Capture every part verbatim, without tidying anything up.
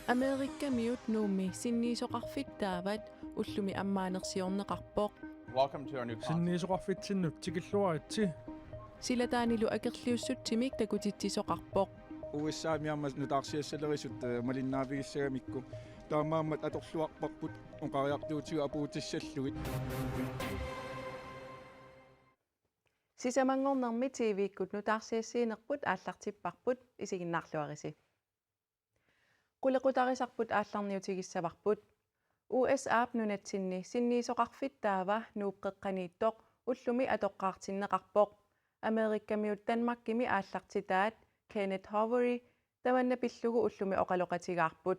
Amerikamiut Nuummi sinniisoqarfittaavat ullumi ammaanersiorneqarpoq. Welcome to our new consulate. Sinniisoqarfitsinnut tikilluaritsi. Silataanilu akerliussutsimik takutitsisoqarpoq. U S A-mi aamma nutaarsiassalerisut, eh, malinnaavigissagamikku. Taamaammat atorluarparput oqariartuutigut apuutissallugit. Sisamanngornermi T V-kkut nutaarsiassiinerput aallartipparput, isiginnaarluarisi. Qulequtarisarput aallarniutigissavarput. U S A-p nunatsinni sinniisoqarfittaava Nuup qeqqaniittoq ullumi atoqqaartinneqarpoq. Amerikamiut Danmarkimi aallartitaat Kenneth Houvery tamanna pillugu ullumi oqaloqatigaarput.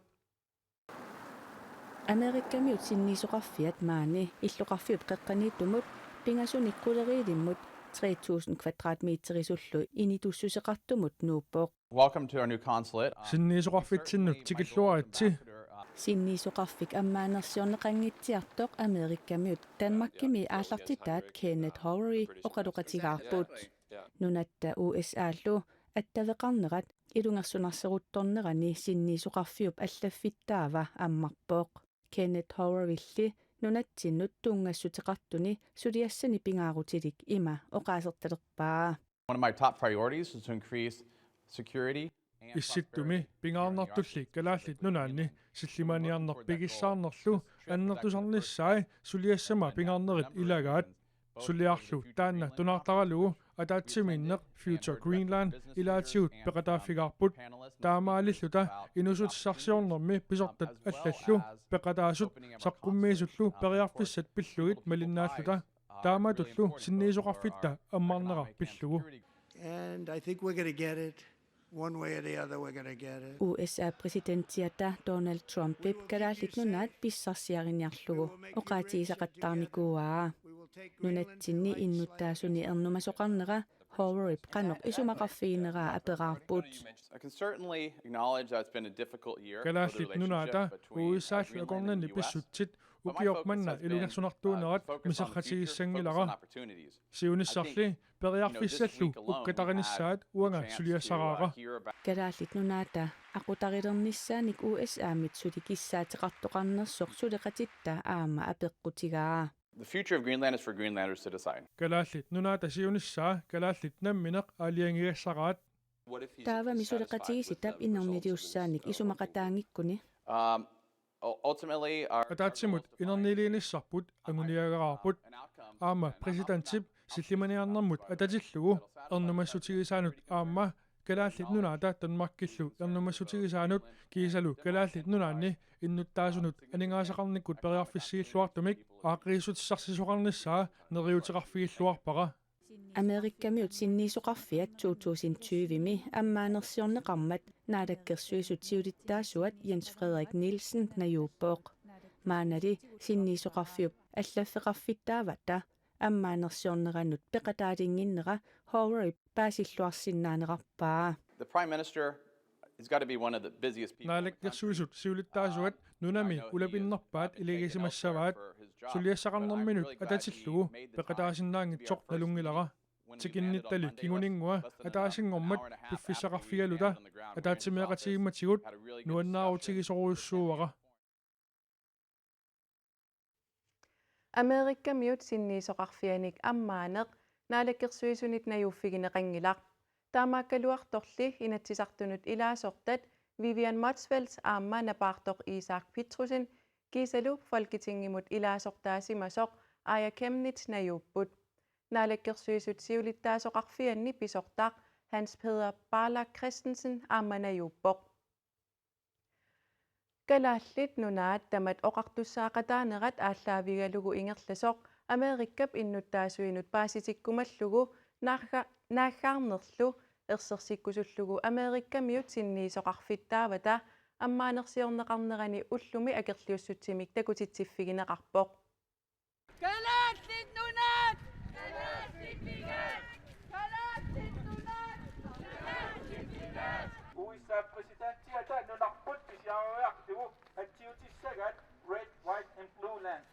Amerikamiut sinniisoqarfiat maani illoqarfiup qeqqaniittumut pingasunik quleriilimmut tre tusind kvadratmeterisullu initussuseqartumut nuuppoq. Welcome to our new consulate. Uh, Sinniisoqarfitsinnut tikilluaritsi. Sinniisoqarfik ammaanersiorneqanngitsiartoq Amerikamiut Danmarkimi aallartitaat Kenneth Houvery oqaloqatigaarput. Nunatta U S A-llu attaveqarnerat ilungersunarseruttornerani sinniisoqarfiup allaffittaava ammarpoq. Kenneth Houveryli nunatsinnut tunngassuteqartuni suliassani pingaarutilik ima oqaasertalerpaa. One of my top priorities is to increase security and prosperity. Issittumi pingaarnertulli Kalaallit Nunaanni sillimaniarneq pigissaarnerlu annertusarnissaa suliassama pingaarnerit ilagaat. Suliarlu taanna tunaartaralugu ataatsimiinneq Future Greenland ilaatigut peqataaffigaarput. Taamaalilluta inuussutissarsiornermi pisortat allallu peqataasut saqqummiisullu periarfissat pillugit malinnaalluta. Taamatullu sinniisoqarfitta ammarnera pillugu. And I think we're gonna get it. One way or the other, we're gonna get it. U S A præsidentiata Donald Trumpip Kalaallit Nunaat pissarsiariniarlugu oqaatigisaqattaarnikuuaa. Nunatsinni innuttaasuni ernumasoqarnera Houveryp qanoq isumaqarfigineraa aperaarput. I can certainly acknowledge that it's been a difficult year for the Kalaallit Nunaata relationship between, uh, U S A-llu Greenland and akornanni the U S. Pissutsit But my ukioq focus manna has been, uh, ilungersunartuunerat to focus on future, focus on misaqatigiissanngilaq. Opportunities. Siunissarli periarfissallu ukkatarinissaat uanga suliassaraara. Kalaallit Nunaata aqutarilernissaanik U S A-mit suli kissaateqartoqarnersoq suleqatitta aamma apeqqutigaa. The future of Greenland is for Greenlanders to decide. Kalaallit Nunaata siunissaa kalaallit nammineq aalajangigassaraat. Taavami suleqatigisitap inerniliussaanik isumaqataanngikkuni. Um, u-, ultimately, our, our goal is to find, uh, an outcome that not only benefits, but also benefits the Greenlanders. Um, and I think that, uh, you know, that's a really important part of the relationship between the U S and the Greenlanders. Ataatsimoortunik inerniliinissaat aamma præsidentip sillimaniarnermut atatillugit ernumassutigisaanut ernumassutigisaanut aamma Kalaallit Nunaata Danmarkillu ernumassutigisaanut kiisalu Kalaallit Nunaanni innuttaasunut aningaasaqarnikkut periarfissigilluartumik aaqqiissutissarsisoqarnissaa neriuuteqarfigilluarpara. Amerikamiut sinniisoqarfiat to tusind tyve-mi ammaanersiorneqarmat Naalakkersuisut siulittaasuat Jens Frederik Nielsen najuuppoq. Maannali sinniisoqarfiup allaffeqarfittaavata ammaanersiorneranut peqataalinnginnera Houvery paasilluarsinnaanerarpaa. The Prime Minister has got to be one of the busiest people in the country. Naalakkersuisut siulittaasuat nunami ulapinnerpaat ilagisimassavaat. Suliassaqarnerminut atatillugu peqataasinnaanngitsoq nalunngilara. Tikinnittali kinguninngua ataasinngormat piffissaqarfigaluta ataatsimeeqatigiimmatigut nuannaarutigisorujussuuara. Amerikamiut sinniisoqarfianik ammaaneq Naalakkersuisunit najuuffigineqanngilaq. Taamaakkaluartorli Inatsisartunut ilaasortat Vivian Motzfeldt aamma napaartoq Isak Petrussen kiisalu Folketingimut ilaasortaasimasoq Aaja Chemnitz najuupput. Naalakkersuisut siulittaasoqarfianni pisortaq Hans Peder Barlach Christensen aamma najuuppoq. Kalaallit Nunaat tamat oqartussaaqataanerat aallaavigalugu ingerlasoq Amerikap innuttaasuinut paasitikkumallugu naagga-, naaggaarnerlu ersersikkusullugu Amerikamiut sinniisoqarfittaavata ammaanersiorneqarnerani ullumi akerliussutsimik takutitsiffigineqarpoq. Kalaallit Nunaat! Kalaallit Nunaat! Kalaallit Nunaat! U S A-p præsidentiata nunarput pisiariarlugu atsiutissagaat Red, White and Blue Land.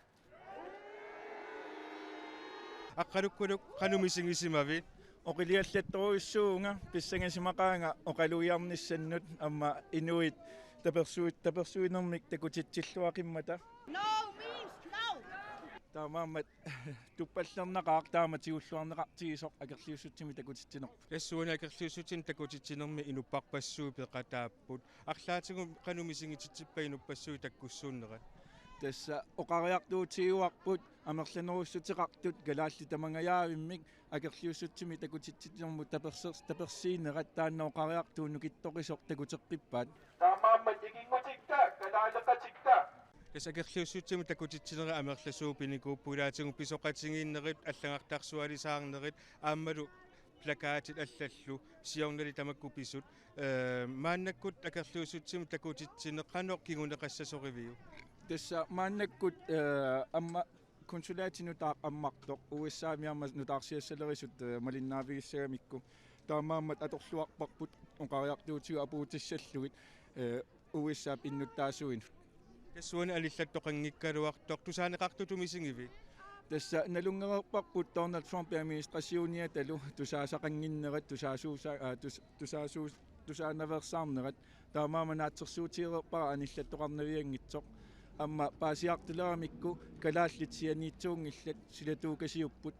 Aqqalukkuluk qanoq misigisimavit? Oqiliallattorujussuuvunga, pissangasimaqaanga oqalugiarnissannut aamma inuit tapersuit-, tapersuinermik takutitsilluaqimmata. No means no! Taamaammat tuppallernaqaaq taama tigulluarneqartigisoq akerliussutsimik takutitsinerput. Tassa uani akerliussutsimik takutitsinermi inupparpassuit peqataapput. Arlaatigut qanoq misigitsitsippat inuppassuit takkussuunnerat? Tassa oqariartuutigiuarput amerlanerussuteqartut kalaallit tamangajaavimmik akerliussutsimik takutitsinermut taperser-, tapersiinerat taanna oqariartuut nukittoqisoq takuteqqippaat. Taamaammat ikinngutikka, kalaaleqatikka. Tassa akerliussutsimik takutitsinerit amerlasuut pinikuupput, ilaatigut pisoqatigiinnerit, allagartarsualisaarnerit, aammalu plakatit allallu, siornali tamakku pisut. Ee, maannakkut akerliussutsimik takutitsineq qanoq kinguneqassasoriviuk? Tassa maannakkut, ee, aamma konsulaati nutaaq ammartoq, U S A-mi aamma nutaarsiassalerisut, ee, malinnaavigissagamikku. Taamaammat atorluarparput oqariartuutigut apuutissallugit, ee, U S A-p innuttaasuinut. Tassa uani anillattoqanngikkaluartoq, tusaaneqartutut misigivit? Tassa nalunngereerparput Donald Trumpip administrationiatalu tusaasaqannginnerat, tusaasuusa-, aa, tus-, tusaasuus-, tusaanaveersaarnerat, taamaammat naatsorsuutigereerpara anillattoqarnavianngitsoq. Aamma paasiartuleramikku kalaallit sianiitsuunngillat, silatuukasiupput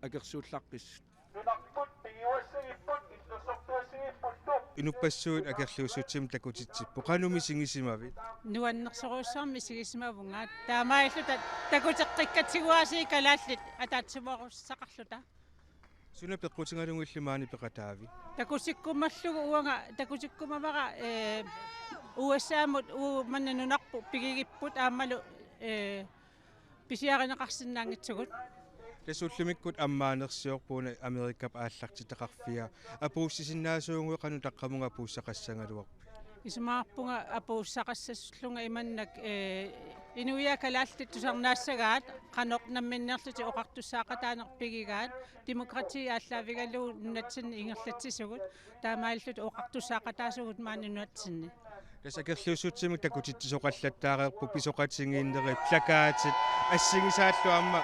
akersuullaqqissut. Nunarput pigiuassagipput, illersortuassagippullu. Inuppassuit akerliussutsimik takutitsipput. Qanoq misigisimavit? Nuannersorujussuarmik misigisimavunga. Taamaalilluta takuteqqikkatsigu aasiit kalaallit ataatsimoorussuteqarluta. Suna peqqutigalugilli maani peqataavit? Takutikkumallugu uanga, takutikkumavara, ee, U S A-mut uu manna nunarput pigigipput aammalu, ee, pisiarineqarsinnaanngitsugut. Tassa ullumikkut ammaanersiorput una Amerikap aallartitaqarfia. Apuussisinnaasuuguit qanoq taqqamunga apuussaqassagaluarpit? Isumaqarpunga apuussaqassasullunga imannak, ee, inuiaat kalaallit tusarnaassagaat, qanoq namminneerlutik oqartussaaqataaneq pigigaat, demokrati aallaavigalugu nunatsinni ingerlatsisugut, taamaalilluta oqartussaaqataasugut maani nunatsinni. Tassa akerliussutsimik takutitsisoqallattaareerput pisoqatigiinnerit, plakatit assigisaallu aamma.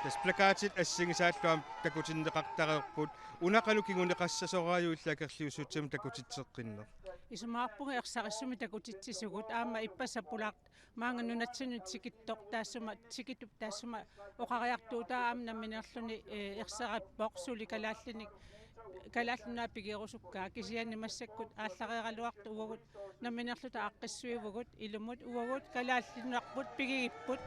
Tassa plakatit assigisaallu aamma takutinneqartareerput. Una qanoq kinguneqassasoraajuk illit akerliussutsimik takutitseqqinneq? Isumaqarpunga ersarissumik takutitsisugut aamma ippassaq pulaar-, maanga nunatsinnut tikittoq taassuma, tikittup taassuma oqariartuutaa aamma nammineerluni, ee, ersarippoq suli kalaallinik, Kalaallit Nunaat pigerusukkaa, kisianni massakkut aallareeraluartut uagut nammineerluta aaqqissuivugut, ilumut uagut Kalaallit Nunarput pigigipput.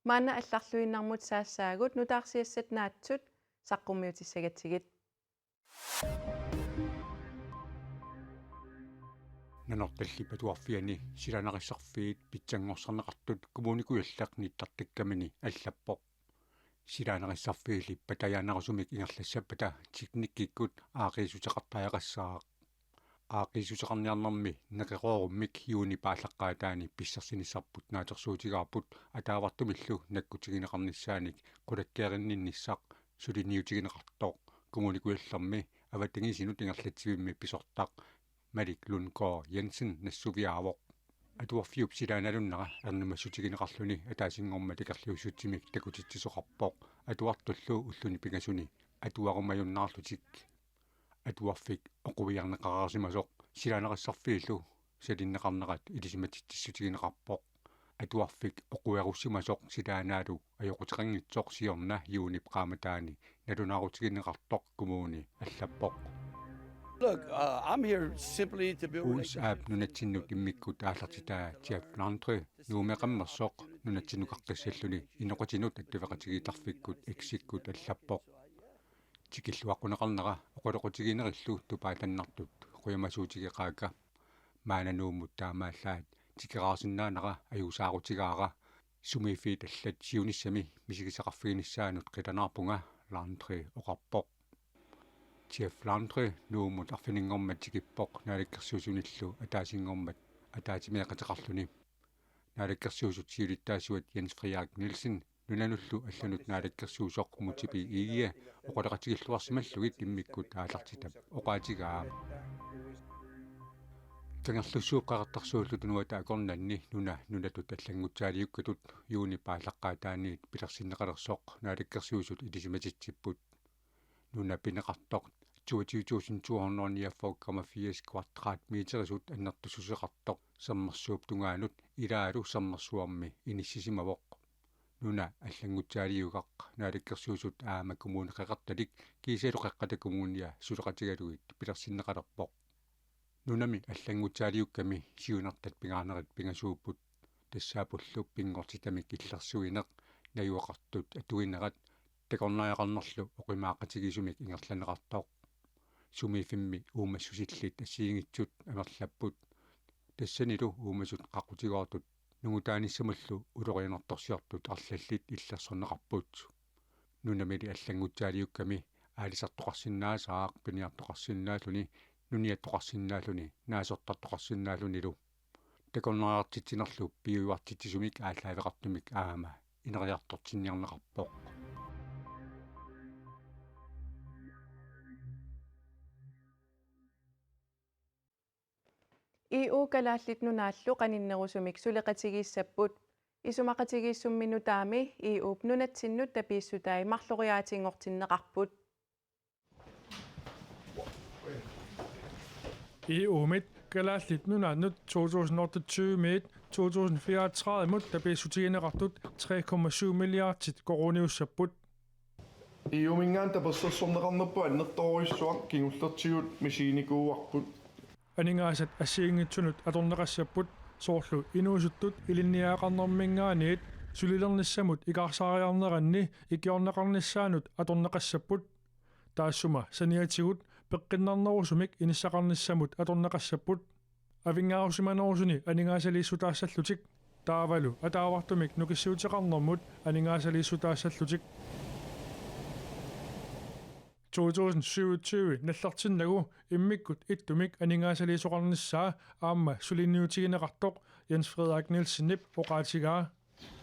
Maanna allarluinnarmut saassaagut, nutaarsiassat naatsut saqqummiutissagatsigit. Nanortallip Atuarfiani silaannarissarfiit pitsanngorsarneqartut Kommune Kujalleq nittartakkamini allappoq. Silaannarissarfiilli patajaanerusumik ingerlassappata teknikkikkut aaqqiissuteqartariaqassaaq. Aaqqiissuteqarniarnermi neqeroorummik juunip aallaqqaataani pissarsinissarput naatsorsuutigaarput ataavartumillu nakkutigineqarnissaanik qulakkeerinninnissaq suliniutigineqartoq Kommune Kujallermi avatangiisinut ingerlatsivimmi pisortaq Malik Lundgaard Jensen nassuiaavoq. Atuarfiup silaannalunnera ernumassutigineqarluni ataasinngormat akerliussutsimik takutitsisoqarpoq atuartullu ulluni pingasuni atuarumajunnaarlutik. Atuarfik oquiarneqareersimasoq silaannarissarfiillu salinneqarnerat ilisimatitsissutigineqarpoq. Atuarfik oquiarussimasoq silaannaalu ajoquteqanngitsoq siorna juunip qaammataani nalunaarutigineqartoq kommuni allappoq. Look, uh, I'm here simply to build U S A-p nunatsinnut immikkut aallartitaa Jeff Landry Nuummi Qammersoq nunatsinnut qaqqissalluni inoqatinut attaveqatigiittarfikkut X-ikkut allappoq. Tikilluaqquneqarnera oqaloqatigiinnerillu tupaatannartut qujamasuutigeqaakka. Maanna Nuummut taamaallaat tikeraarsinnaanera ajuusaarutigaara sumiiffiit allat siunissami misigisaqarfiginissaannut qilanaarpunga, Landry oqarpoq. Jeff Landry Nuummut arfininngormat tikippoq naalakkersuisunillu ataasinngormat ataatsimeeqateqarluni. Naalakkersuisut siulittaasuat Jens Frederik Nielsen nunanullu allanut naalakkersuisoq Múte B. Egede oqaloqatigilluarsimallugit immikkut aallartitap oqaatigaa. Kangerlussuup Qeqertarsuullu Tunuata akornanni nuna nunatut allanngutsaaliukkatut juunip aallaqqaataaniit pilersinneqalersoq Naalakkersuisut ilisimatitsipput. Nuna pineqartoq toogtyve tusind to hundrede niogfyrre komma firs kvadratmeterisut annertussuseqartoq sermersuup tungaanut ilaalu sermersuarmi inissisimavoq. Nuna allanngutsaaliugaq Naalakkersuisut aamma Kommune Qeqertalik kiisalu Qeqqata Kommunia suleqatigalugit pilersinneqalerpoq. Nunami allanngutsaaliukkami siunertat pingaarnerit pingasuupput. Tassaapullu pinngortitamik illersuineq, najugaqartut atuinerat, takornariaqarnerlu oqimaaqatigiissumik ingerlanneqartoq. Sumiiffimmi uumassusillit assigiinngitsut amerlapput. Tassanilu uumasut qaqqutigoortut nungutaanissamullu ulorianartorsiortut arlallit illersorneqarput. Nunamili allanngutsaaliukkami aalisartoqarsinnaasarput, piniartoqarsinnaalluni, nuniartoqarsinnaalluni, naasortartoqarsinnaallunilu. Takornariartitsinerlu piujuartitsisumik aallaaveqartumik aamma ineriartortinniarneqarpoq. E U Kalaallit Nunaallu qaninnerusumik suleqatigiissapput. Isumaqatigiissummi nutaami E U-p nunatsinnut tapiissutai marloriaatinngortinneqarput. E U-mit Kalaallit Nunaannut to tusind otteogtyve-miit to tusind fireogtredive-mut tapiissutigineqartut tre komma syv milliardit koruuniussapput. E U-minngaanniit tapersersorneqarnerput annertoorujussuaq kingullertigut misiginikuuarput. Aningaasat assigiinngitsunut atorneqassapput, soorlu inuusuttut ilinniagaqarnerminngaanniit sulilernissamut ikaarsaariarneranni ikiorneqarnissaanut atorneqassapput. Taassuma saniatigut peqqinnarnerusumik inissaqarnissamut atorneqassapput. Avinngarusimanerusuni aningaasaliissutaassallutik. Taavalu ataavartumik nukissiuteqarnermut aningaasaliissutaassallutik. To tusind syvogtyve nallertinnagu immikkut ittumik aningaasaliisoqarnissaa aamma suliniutigineqartoq Jens Frederik Nielsenip oqaatigaa.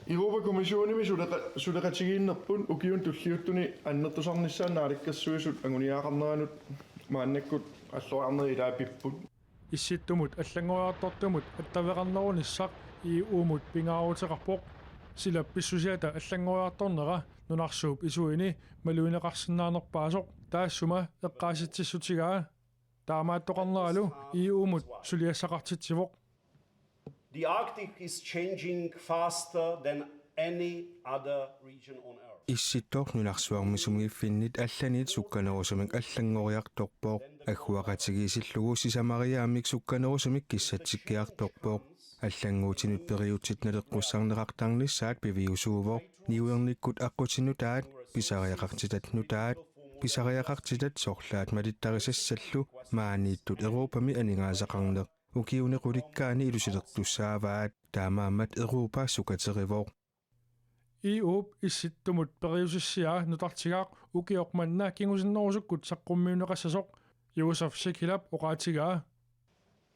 Europa-Kommissionimi suleqa-, suleqatigiinnerput ukiuni tulliuttuni annertusarnissaa Naalakkersuisut anguniagaqarneranut maannakkut alloriarnerit ilaat pipput. Issittumut allanngoriartortumut attaveqarnerunissaq E U-mut pingaaruteqarpoq. Silap pissusiata allanngoriartornera nunarsuup isuini malugineqarsinnaanerpaasoq taassuma eqqaasitsissutigaa. Taamaattoqarneralu E U-mut suliassaqartitsivoq. The Arctic is changing faster than any other region on Earth. Issittoq nunarsuarmi sumiiffinnit allaniit sukkanerusumik allanngoriartorpoq. Agguaqatigiissillugu sisamariaammik sukkanerusumik kissatsikkiartorpoq. Allannguutinut periutsit naleqqussarneqartarnissaat piviusuuvoq. Niuernikkut aqqutinnutaat, pisariaqartitat nutaat, pisariaqartitat sorlaat malittarisassallu maaniittut Europami aningaasaqarneq ukiuni qulikkaani ilusilertussaavaat, taamaammat Europa sukaterivoq. E U-p issittumut periusissiaa nutartigaaq ukioq manna kingusinnerusukkut saqqummiunneqassasoq Josef Sikilap oqaatigaa.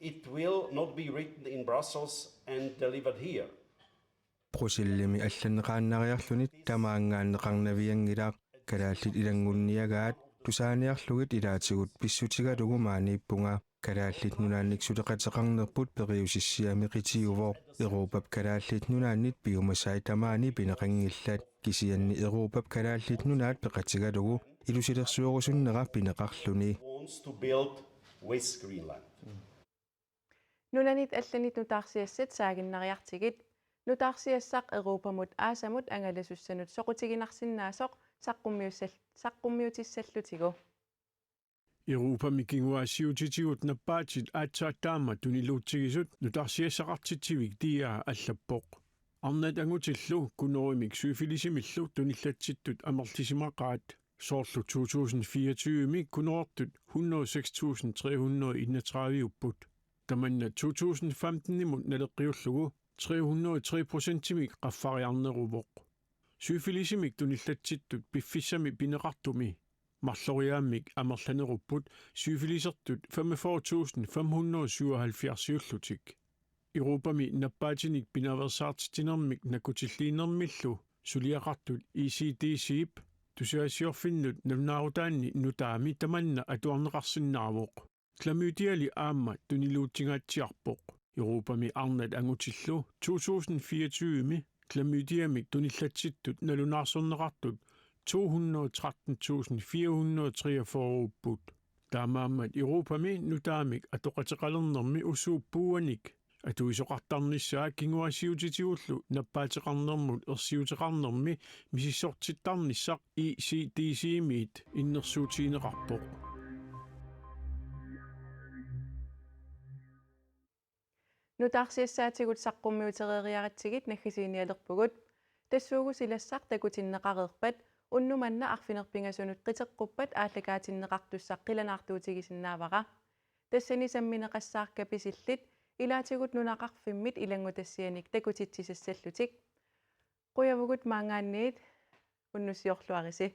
It will not be written in Brussels and delivered here. Bruxellesimi allanneqaannariarluni tamaanngaanneqarnavianngilaq. Kalaallit ilanngunniagaat tusaaniarlugit ilaatigut pissutigalugu maaniippunga. Kalaallit Nunaannik suleqateqarnerput periusissiami qitiuvoq. Europap Kalaallit Nunaannit piumasai tamaani pineqanngillat. Kisianni Europap Kalaallit Nunaat peqatigalugu ilusilersuerusunnera pineqarluni. Wants to build West Greenland. Nunanit allanit nutaarsiassat saaginnariartigit. Nutaarsiassaq Europamut aasamut angalasussanut soqutiginarsinnaasoq saqqummiussal-, saqqummiutissallutigu. Europami kinguaassiuutitigut nappaatit aatsaat taama tuniluutsigisut nutaarsiassaqartitsivik D R allappoq. Arnat angutillu Kunorimik syfilisimillu tunillatsittut amerlisimaqaat, soorlu to tusind fireogtyve-mi Kunorertut hundrede seks tusind tre hundrede enogtredive-upput. Tamanna to tusind femten-imut naleqqiullugu tre hundrede tre procentimik qaffariarneruvoq. Syfilisimik tunillatsittut piffissami pineqartumi marloriaammik amerlanerupput syfilisertut femogfyrre tusind fem hundrede syvoghalvfjerds-iullutik. Europami nappaatinik pinaveersaartitsinermik nakkutilliinermillu suliaqartut E C D C-p tusagassiorfinnut nalunaarutaanni nutaami tamanna atuarneqarsinnaavoq. klamydiali aamma tuniluutsinngaatsiarpoq. Europami arnat angutillu to tusind fireogtyve-mi klamydiamik tunillatsittut nalunaarsorneqartut to hundrede tretten tusind fire hundrede treogfyrre-upput. Taamaammat Europami nutaamik atoqateqalernermi usuup puuanik atuisoqartarnissaa kinguaassiuutitigullu nappaateqarnermut ersiuteqarnermi misissortittarnissaq E C D C-miit innersuussineqarpoq. Nutaarsiassaatigut saqqummiutereeriaratsigit naggasiinialerpugut. Tassuugu silassaq takutinneqareerpat unnuk manna arfineq-pingasunut qiteqquppat aallakaatinneqartussaq qilanaartuutigisinnaavara. Tassani sammineqassaaq kapisillit ilaatigut nunaqarfimmit ilanngutassianik takutitsisassallutik. Qujavugut maanngaanniit, unnussiorluarisi.